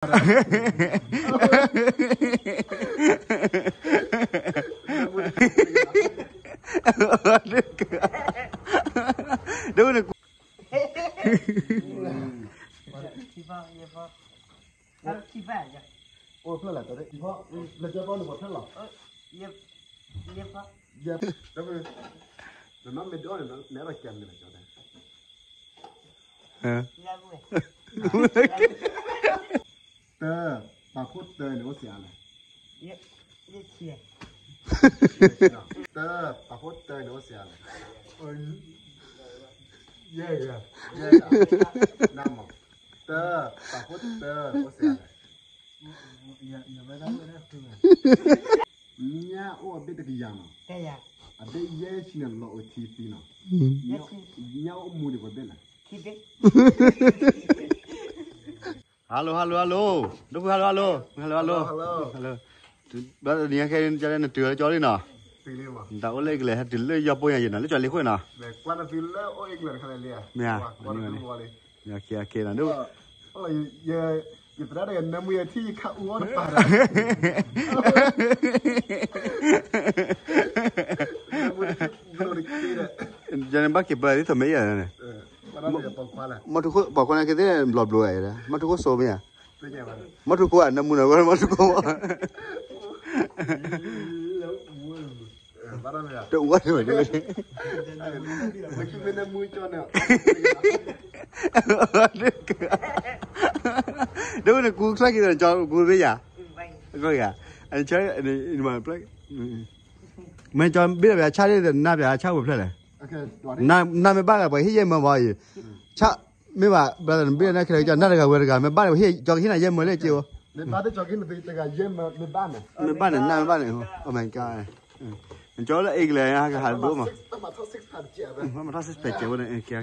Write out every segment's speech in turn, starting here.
ဒ်န့ၣ် ခံဖီ ယဲၢ်ဖီ ခံဖီ အိၣ်ဖျၢၣ်လၢတၢ် ခံဖီ လၢကၠီပီန့ၣ် ပှဲၤဖျၢၣ်လီၤ ယဲၢ်ဖီ တမ့ၢ်ဒိးန့ၣ် နဲဒိးကဲမ့ၢ်လၢကၠီတဲ တၢ ပာ်ဖှိၣ်တၢန့ၣ်အိၣ်စှၤလဲၣ် တၢ ပာ်ဖှိၣ်တၢန့ၣ်အိၣ်စှၤလဲၣ် ယဲၢ်ဂၤ ယဲၢ်ဂၤ နမ့ၢ် တၢ ပာ်ဖှိၣ်တၢအိၣ်စှၤလဲၣ် ညၣ်အိၣ်အဘ့ၣ်တကယၤနီၤ အဘ့ၣ်ယဲၢ်ဆံန့ၣ်လီၤအိၣ်ထံသံနီၤ ညၣ်အိၣ်မူဒံးပှဲၤဘ့ၣ်လဲၣ် Hello hello hello ဒိၣ်ဖု hello hello hello hello hello ဘၣ်တနံၤဟဲခဲအံၤ နတုၤလၢကၠီလံနီၤ နတၢ်အိၣ်လၢအ့ကလဲၣ် ဟဲတုၤလၢယီၤပိၢ်ညါယဲနီၤ လၢကၠီလံဃိၣ်နီၤ မ့ၢ်ဧါ မ့ၢ် okay okay နီၤ ယသရၣ်တဂၤနၢမူယထံၣ်ယခါအူအီၣ်တပၤဒီး ယန့ၣ်ဘၣ်က့ၤပၢဒ်သိးမ့ၢ်ယၤန့ၣ် မီၢ်ထူခိၣ် ပိာ်ခွါန့ၣ်က့ၤသ့ၣ်ဘျီဘျီဝဲ မီၢ်ထူခိၣ်စိမ့ၢ်ဧါ မီၢ်ထူခိၣ်ဧါ နၢမူနၤ မီၢ်ထူခိၣ်မ့ၢ် တအူဝဲန့ၣ် ဒ်န့ၣ်ကူချၢက့ၤဒီး ကၠီကူမ့ၢ်ယၤ ကီယၤ မ့ၢ်ကၠီဘ့ၣ်ဒီးပှၤဆၣ်ဒ် နၤပှၤဆၣ်ဝဲဖျၢၣ်လဲၣ် နၤမ့ၢ်ဘၣ်ဒီး ပှၤဟ့ၣ်ယဲၢ်မၢဘၣ်အံၤ ဆၣ်မ့ၢ်ဘၣ် ဘျီနဘ့ၣ်နၤခဲလၢာ်ကၠီ နၤတဂၤဝဲတဂၤ မ့ၢ်ဘၣ်ဒီး ပှၤဟ့ၣ်ကၠီကဟ့ၣ်နၤယဲၢ်မၢလၢက့ၤဧိၤ မ့ၢ်ဘၣ်န့ၣ် နၤမ့ၢ်ဘၣ်န့ၣ် oh my god ကၠီလၢအ့ကလဲၣ် ဟဲကဟးဒိၣ်မး မ့ၢ်ထီၣ် six pack ကဲ အိၣ်ဖျၢၣ်လဲၣ် ခံဖျၢၣ်ကး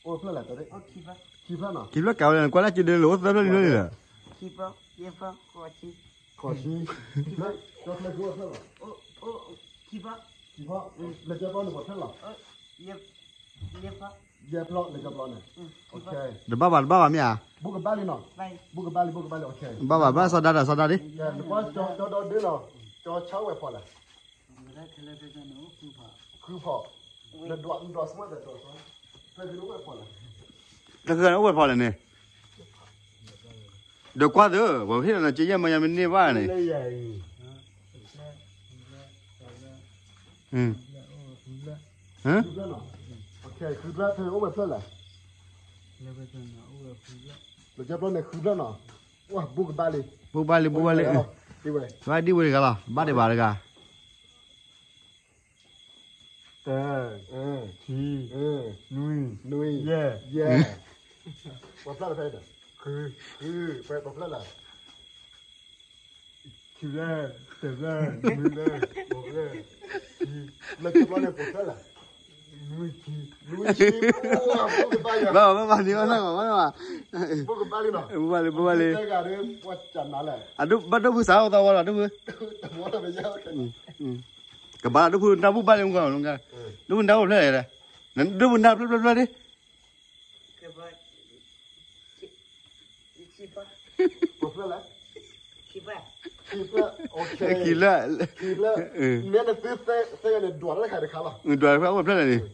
ဝဲလၢ ကွၢ်လၢက့ၤဒၢလၢ အိၣ်သၢဖျၢၣ်လံလီၤ ခံဖျၢၣ် ခံဖျၢၣ် ခံဖျၢၣ် ခံဖျၢၣ် လၢကၠီပီန့ၣ် ပှဲၤဖျၢၣ်လီၤ ယဲၢ်ဖျၢၣ် လၢကၠီပီန့ၣ် တဘၣ်ဘၣ် တဘၣ်ဘၣ်မ့ၢ်ဧါ ဘူးကဘၣ်လံနီၤ ဘူးကဘၣ်လံ ဘူးကဘၣ်လံ ဘၣ်ဘၣ် ဘၣ်စီၤဒါဒီး စီၤဒါဒ် ကၠီဒီဒၢလီၤ ကၠီဆါဝဲဖီလဲၣ် ဃုဖီ နဒွး နဒွးစမးဒီး ဒွးစမး တၢ်အိၣ်ဝဲဖီလဲၣ်န့ၣ် ဒီးကွၢ်သၢ ပှၤဟ့ၣ်လီၤနၤ ကယဲၢ်မၢယါမ့ၢ်န့ၢ်ဘၣ်န့ၣ် ဃုဖျၢၣ်နီၤ ဃုဖျၢၣ် အိၣ်ဝဲဖျၢၣ်လဲၣ် လၢကၠီပီန့ၣ် ဃုဖျၢၣ်နီၤ ဝဲ ဘူးကဘၣ်လံ ဘူးကဘၣ်လံ ဘူးကဘၣ်လံ ဘၣ်ဒံဝဲတဂၤလီၤ ဘၣ်ဒံးဘၣ်တဂၤ တၢ ခံ နွံ ယဲၢ် ပှဲၤဖျၢၣ်လၢဖဲဒီး ဃု ဃု ပှဲၤပှဲၤဖျၢၣ်လၢ ခံဖျၢၣ် တဖျၢၣ် နွံဖျၢၣ် ဃိးဖျၢၣ် ခံ လၢကၠီပီန့ၣ် ပှဲၤဖျၢၣ်လၢ နွံဆံ နွံဆံ ဘၣ်ဘၣ်ဘၣ်န့ၣ်ဘၣ်ဘၣ်ဘၣ် ဘူးကဘၣ်လံနီၤ ဘူးဘၣ်လံ ဘူးဘၣ်လံ တဂၤဒီး ပှၤကနၤလဲၣ် အဒိၣ်ဘၣ်ဒိၣ်ဖုစးအီၣ်သးဝါလီၤ ဒိၣ်ဖု တမီတမယါ ကဘၣ်ဒိၣ်ဖုနၢ်ဘူးဘၣ်လံမုၢ်ကီၢ်လီၤ ဒိၣ်ဖုနၢ်ဘူးဖျၢၣ်လဲၣ် ဒိၣ်ဖုနၢ်ဖျၢၣ်ဖျၢၣ်ဖျၢၣ်ဒ် ပှဲၤဖျၢၣ်လဲၣ် ခံဖျၢၣ် ခံဖျၢၣ် မ့ၢ်နသုသၢဂၤန့ၣ် ဒွးလၢခါတခါလီၤ ဒွးတခါအိၣ်ဖျၢၣ်လဲၣ်န့ၣ်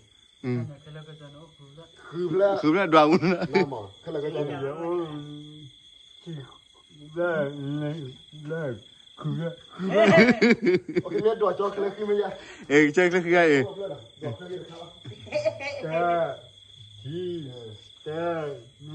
ဃုဖျၢၣ် ဃုဖျၢၣ်ဒွးမူ ခဲလၢာ်ကဲ မ့ၢ်ဒွးကၠီခဲလၢာ်ဃုမ့ၢ်ယါ ကၠီခဲလၢာ်ဃုဂၤအံၤ တၢ ခံ တၢ နွံ ယဲၢ် ခံခွံ ဒိၣ်ဖုဒွးလံ ဒိၣ်ဖုကျဲက့ၤအိၣ်ဖျၢၣ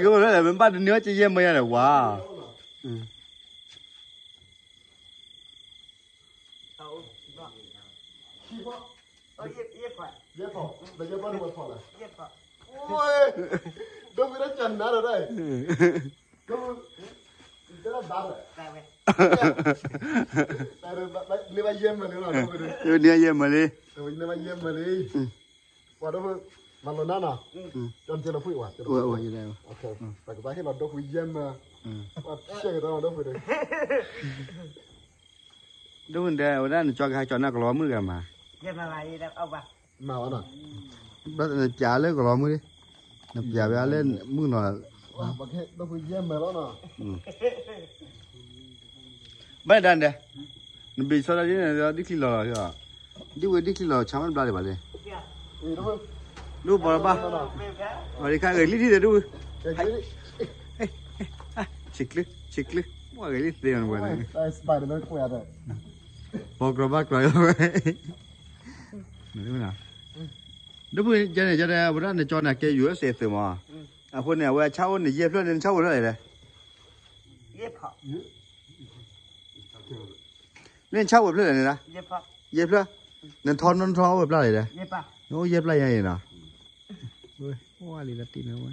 ်လဲၣ် မ့ၢ်ဘၣ်တန့ၢ်ဝဲကယဲၢ်မၢယါလဲၣ် ဝါ ဒိၣ်ဖုဒၣ်ကနၤဒီး န့ၢ်ဘၣ်ယဲၢ်မၢလံ န့ၢ်ဘၣ်ယဲၢ်မၢလံ ပှၤဒိၣ်ဖု မၤလိာ်နၤနီၤ, ကၠီနစဲလီၤဖုဝဲ, ပကဘၣ်ဟ့ၣ်လီၤဒိၣ်ဖုယဲၢ်မၢ, ပှၤဖျဲၣ်ကဒီးလီၤဒိၣ်ဖုဒီး, ဒိၣ်ဖုဒီး ဝဲဒၣ်နကၠီကဟဲကၠီနကလီၤမုၣ်တဂၤမး, မၤဘၣ်နီၤ, နပျးလၢကလီၤမုၣ်, နပျးဝဲလၢမုၣ်နီၤ, ဒိၣ်ဖုယဲၢ်မၢလီၤနီၤ. ဘၣ်ဒၣ်ဒဲး, နဘ့ၣ်ဆီဒၣ်ဒ်န့ၣ် ဒ်ချံလီၤလီၤ, ဒ်ဝဲဒ်ချံလီၤဆါမးတဘျါဒံးဘၣ်လဲၣ်, ဒိၣ်ပီၤလီၤဘၣ်, အဝဲဒ်ခါဂဲၤလံထံၣ်ဒီးဒိၣ်, ဆံးကျု, ဆံးကျု, ပှၤဂဲၤလံသ့ဝဲန့ၣ်, ပီၤကြီဘၣ်ကြီဝဲ, ဒိၣ်ဖုကဲန့ၣ် ကဲဒဲး ဝဲဒၣ်နကၠီန့ၣ် ကဲ ယူႇအၢၣ်စ့ၣ်သုးမး, အဃိန့ၣ် အဝဲအဆၣ်အိၣ်န့ၣ် ယဲၢ်ဖျၢၣ်န့ၣ် နဆၣ်အိၣ်ဖျၢၣ်လဲၣ်လဲၣ် လၢနဆၣ်အိၣ်ဖျၢၣ်လဲၣ်န့ၣ်, ယဲၢ်ဖျၢၣ်, နထီနီထီအိၣ်ဝဲဖျၢၣ်လဲၣ်ဒီး, နအိၣ်ယဲၢ်ဖျၢၣ်ညါအံၤနီၤ, အိၣ်လံလၢတံၢ်န့ၣ်ဝဲ,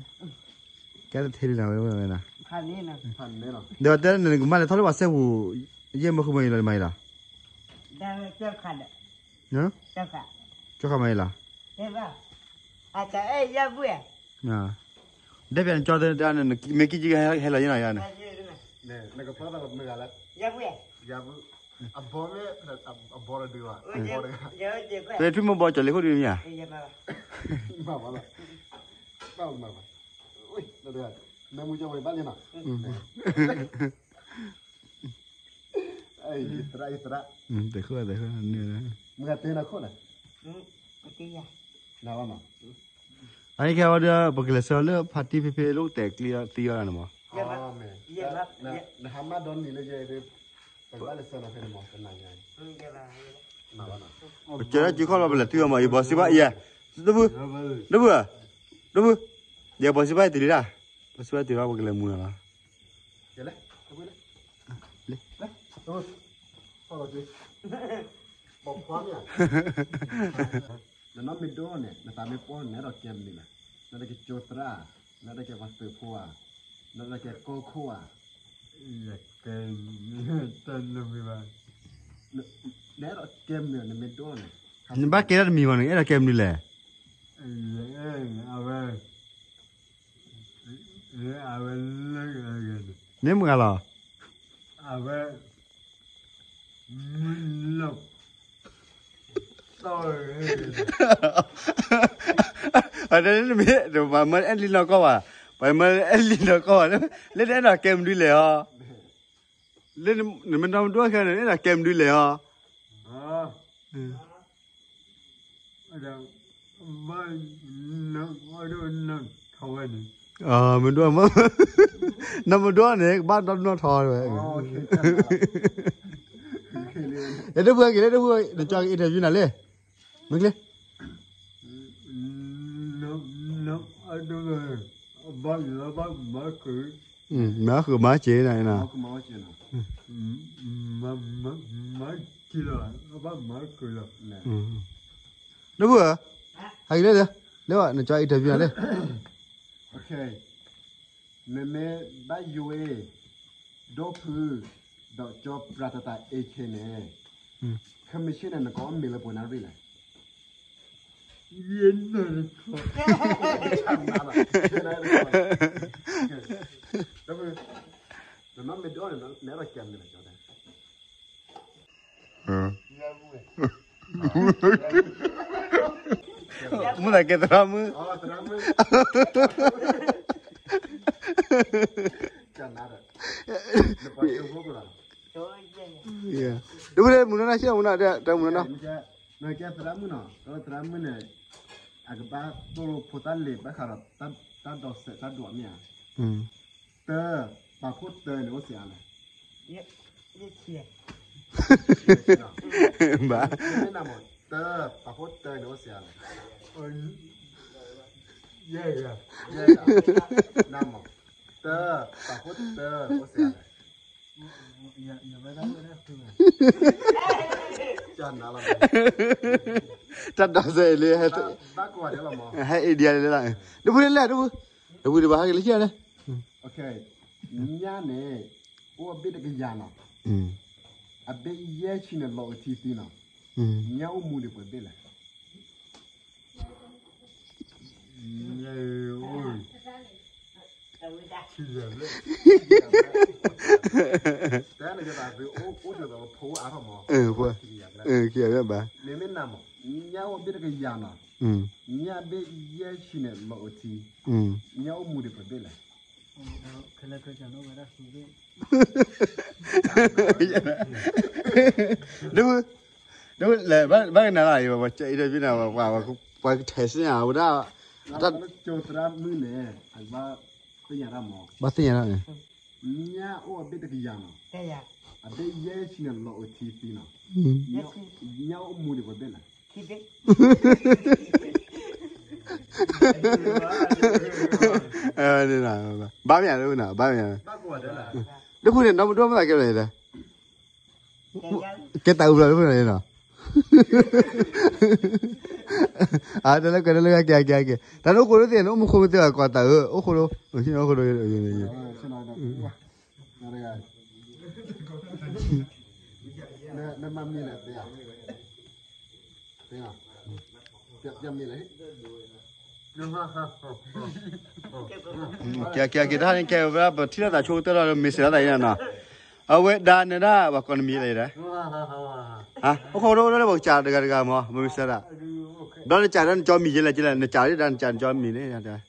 ကဲတထံလံနီၤဝဲဝဲနီၤ, ဒီးတဲနကမၣ်လဲၤထီၣ်လၢပှၤစဲပူၤ, ယဲၢ်မၢဃုမၢအံၤလီၤမၤအံၤလီၤ, ကၠီဃာ်မၤအံၤလီၤ, တဲပျးနကၠီတဲ မ့ၢ်ကံကံဟဲလီၤယဲနီၤယါန့ၣ်, နကဖျီသးလီၤမုၢ်ဂၤလၢ, အဘီမ့ၢ်, အဘီတဒုဘၣ်, ပထွံၣ်မ့ၢ်ဘီကၠီၤလ့ၤခိၣ်ဒုးမ့ၢ်ဧါ, မၤဘၣ်လီၤ, ဘၣ်မၤဘၣ်, နမူကၠီၤဝဲဘၣ်လံနီၤ, ယသရၣ်ယသရၣ်, မုၢ်ဂၤတဲနခိၣ်န့ၣ်, အအံၤခဲအံၤဒီး ပကလဲၤဆှၢလၢဖါတံၢ်ဖဲဖဲလိၣ်တဲာ်ကျံသံအီၤန့ၣ်မး, နဟါမၢ်ဒီနံၤလၢယဲ, ပကဘၣ်လဲၤဆှၢနၤဖဲန့ၣ်မး, ပကဲထီၣ်စုခီၣ်လီၤ ပလဲၤတုၤအီၤမး, ယဘီစံးဘၣ်ယဲ, ဒိၣ်ဖု, ဒိၣ်ဖု, ဒိၣ်ဖု, ယဘီစံးဘၣ်ယတုၤလံဒၣ်, ဘီစံးဘၣ်တုၤလီၤ ပကလဲၤမူနၤလီၤ, နနီၢ်မ့ၢ်ဒိၣ်န့ၣ် နသးမ့ၢ်ပှီၢ်န့ၣ် နအဲၣ်ဒိးကဲမနုၤလဲၣ်, နအဲၣ်ဒိးကဲကၠိသရၣ်ဧါ, နအဲၣ်ဒိးကဲပှၤသုးဖိဧါ, နအဲၣ်ဒိးကဲကီၢ်ခိၣ်ဧါ, တၢ်နမံၤဘၣ်, နအဲၣ်ဒိးကဲမနုၤ နမ့ၢ်ဒိၣ်န့ၣ်, နဘၣ်ကဲထီၣ်တမံၤမးန့ၣ် အဲၣ်ဒိးကဲမနုၤလဲၣ်, အဝဲ အဝဲလၢ မ့ၢ်မုၢ်ဂၤလီၤ, အဝဲ မုၢ်လီၤ, အတဲနမ့ၢ် ပှၤမၢအဲၣ်လံနီၢ်ကီၢ်ဘၣ်, ပှၤမၢအဲၣ်လံနီၢ်ကီၢ်ဘၣ်, လၢနအဲၣ်ဒိးကဲမနုၤလဲၣ်အီၤ, လၢနမ့ၢ်နီၢ်မဒိၣ်ခဲအံၤ နအဲၣ်ဒိးကဲမနုၤလဲၣ်အီၤ မ့ၢ်ဒိၣ်မး, နီၢ်မဒိၣ်န့ၣ် ကဘၣ်ဒီနီၢ်ထီဝဲ, အဲ ဒိၣ်ဖုက့ၤလၢ ဒိၣ်ဖု နကၠီက့ၤ interview နၤလံ, မ့ၢ်ကျ့, မၤဃုာ်မၤစၢၤနၤ, ဒိၣ်ဖုဧၢ, ဟဲက့ၤလၢ, လၢနကၠီ interview နၤလံ, နမ့ၢ်ဘၣ်ယွၤ ဒိၣ်ဖု ဒီးကၠီပြၤတတၤ AK န့ၣ်, commission န့ၣ် နကအီၣ်မ့ၤလၢပှဲၤနၣ်ရံၣ်လဲၣ်, ယဲၢ်နၣ်ရံၣ်, နနီၢ်မ့ၢ်ဒိၣ်န့ၣ် နအဲၣ်ဒိးကဲမနုၤလဲၣ်, မုၢ်သးကဲသရၣ်မုၣ်, ဒိၣ်ဖု မုၢ်နီၢ်နီၢ်ဆံးမုၢ်နီၢ်, တၢ်မုၢ်နီၢ်နီၢ်, နကဲသရၣ်မုၣ်နီၤ, သရၣ်မုၣ်န့ၣ် အကဘၣ်သိၣ်လိဖိတၢ်လ့ၤဘၣ်ဃးဒီး တၢ်ဒိးစဲးတၢ်ဒွးမ့ၢ်ဧါ, တၢ် ပာ်ဖှိၣ်တၢ်န့ၣ်အိၣ်စ့ၢ်ဧါလဲၣ်, ဘၣ်, တၢ် ပာ်ဖှိၣ်တၢ်န့ၣ်အိၣ်စ့ၢ်ဧါလဲၣ်, နမ့ၢ် တၢ် ပာ်ဖှိၣ်တၢ်အိၣ်စ့ၢ်ဧါလဲၣ်, တၢ်ဒိးစဲးလံ, ဟဲ India လံလီၤ, ဒိၣ်ဖုလဲၣ် ဒိၣ်ဖု, ဒိၣ်ဖုတဘၣ်ဟဲက့ၤလၢခံန့ၣ်, ညၣ်န့ၣ် အိၣ်အဘ့ၣ်တကယၤနီၤ, အဘ့ၣ်ယဲၢ်ဆံန့ၣ် လီၤအထံသံနီၤ, ညၣ်အိၣ်မူဒံးပှဲၤဘ့ၣ်လဲၣ်, ညၣ်ဧၢ, အိၣ်, ခံဂၤဘျဲၣ်, တၢ်န့ၣ်ကသးသုအိၣ်အိၣ်ဒီးဖိအါထီၣ်မး, ခံဂၤဘျဲၣ်ဘၣ်, မ့မ့ၢ်နၤမး, ညၣ်အိၣ်ဘ့ၣ်တကယၤနီၤ, ညၣ်ဘ့ၣ်ယဲၢ်ဆံန့ၣ် လီၤအိၣ်ထံ, ညၣ်အိၣ်မူဒံးပှဲၤဘ့ၣ်လဲၣ်. ဒ်လဲၣ်, ဘၣ်ကနၣ်လၢအံၤ ပှၤကထဲးစ့ၢ်န့ၣ် ဝဲဒၣ်, ပှၤကထဲးစ့ၢ်န့ၣ် ဝဲဒၣ်, ဘၣ်သ့ၣ်ညါဒၣ်န့ၣ်, ညၣ်အိၣ်အဘ့ၣ်တကယၤနီၤ, အဘ့ၣ်ယဲၢ်ဆံန့ၣ် လီၤအိၣ်ထံသံနီၤ, ညၣ်အိၣ်မူဒံးပှဲၤဘ့ၣ်လဲၣ်. ဘၣ်မ့ၢ်ဧါ, ဘၣ်မ့ၢ်ဧါ, တဃုန့ၣ် ဒီမုၢ်ဒိၣ်မ့ၢ်သးကဲလၢၤ, ကဲတၢ်အုၣ်ဘျီတဃုန့ၣ်နီၤ, အတလၢကဲတလၢကဲကဲကဲကဲ, တၢ်န့ၣ်အိၣ်ခိၣ်ဒိၣ်သ့ၣ်န့ၣ် အိၣ်မူခိၣ်မ့ၢ်သ့ၣ်ဘၣ် ကွၢ်တၢ်အၢ, အိၣ်ခိၣ်ဒိၣ်, အိၣ်ခိၣ်ဒိၣ်, နမၤမံၤလဲၣ်သ့ဧါ, သ့ဧါ, ပျဲမံၤလဲၣ်, ကဲကဲကဲ တၢ်န့ၣ်ကဲဝဲဒၣ် ပထံၣ်လိာ်သးဆိကတၢၢ်လီၤ မ့ၢ်စဲးလီၤသးအံၤနီၤ, အဝဲဒၣ်န့ၣ်ဒၣ် ပှၤကိးနမံၤလဲၣ်ဒၣ်, အိၣ်ခိၣ်ဒိၣ်ဒိၣ်လၢပကစၢ်တဂၤတဂၤမး မ့ၢ်စဲးဒၣ်, ဒီးနစၢ်ဒီးနကၠီမံၤယဲလဲၣ်ကလဲၣ် နစၢ်ဒၣ်နစၢ်နကၠီမံၤန့ၣ်,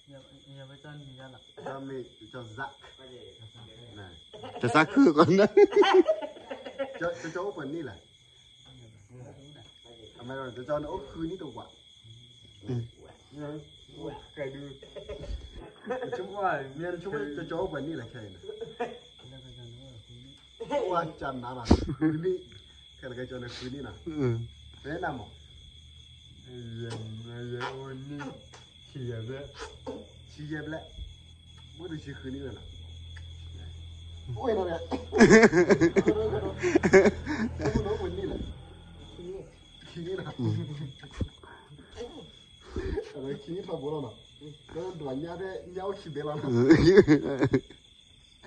တစးခုကီးန, ကၠီအိၣ်ပှဲၤနံၣ်လဲၣ်, ကၠီန့ၣ်အိၣ်ဃုနံၣ်တဝး, ကဲဒုး, မ့ၢ်ကၠီအိၣ်ပှဲၤနံၣ်လဲၣ်ခဲအံၤန့ၣ်, အိၣ်ဝဲကၠီနၤနီၤ ဃုနံၣ်, ခဲလၢာ်ကၠီန့ၣ်ဃုနံၣ်နီၤ, ဖဲနၤမး, ယဲအိၣ်နံၣ်, ဆံယဲၢ်ဘျဲၣ်, ဆံယဲၢ်ဘျဲၣ်, အိၣ်တဆံဃုနံၣ်လီၤနီၤ, အိၣ်နီၤ, အိၣ်ပှဲၤနံၣ်လဲၣ်, ခံနံၣ်နီၤ, ခံနံၣ်ထီၣ်ဘိလီၤနီၤ, ဒွးညါဖဲညၣ်အိၣ်ခံဘ့ၣ်လီၤနီၤ,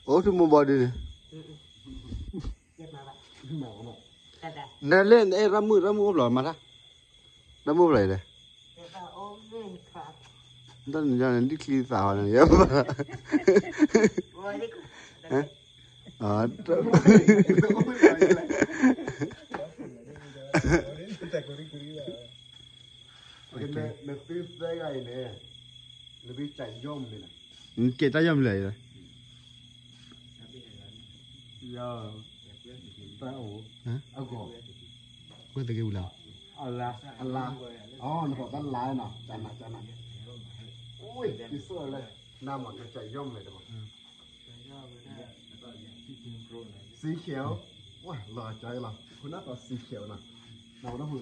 အိၣ်ထူမိၢ်ဘီဒုန့ၣ်, နလဲၣ် အဲၣ်ရၣ်မုၣ် ရၣ်မုၣ်အိၣ်ဘျီမၤတၢ်, ရၣ်မုၣ်အိၣ်ဘျီလဲၣ်, တၢ်န့ၣ်ဒ်ချံသးဟီန့ၣ်, နသုသၢဂၤအံၤန့ၣ်, နသုကၢ်ယီၢ်မနုၤလဲၣ်, နကဲတၢ်ယီၢ်မနုၤလဲၣ်, ယီၢ်, တၢ်အိၣ်, အဂီၢ်, ဝဲသက့ဝံၤလီၤ, အလါ, အလါ, အနသီၣ်တၢ်လါနီၤ, ကနၤ, ကနၤ, အိၣ်, ယဆိၣ်လၢ, နမၤကစၢ်ယီၢ်မနုၤလဲၣ်တမး စံခဲ, ဝဲလီၤကၠီလီၤ, ခိၣ်နၢ်သီစံခဲနီၤ, နဝဲဒၣ်ဖိ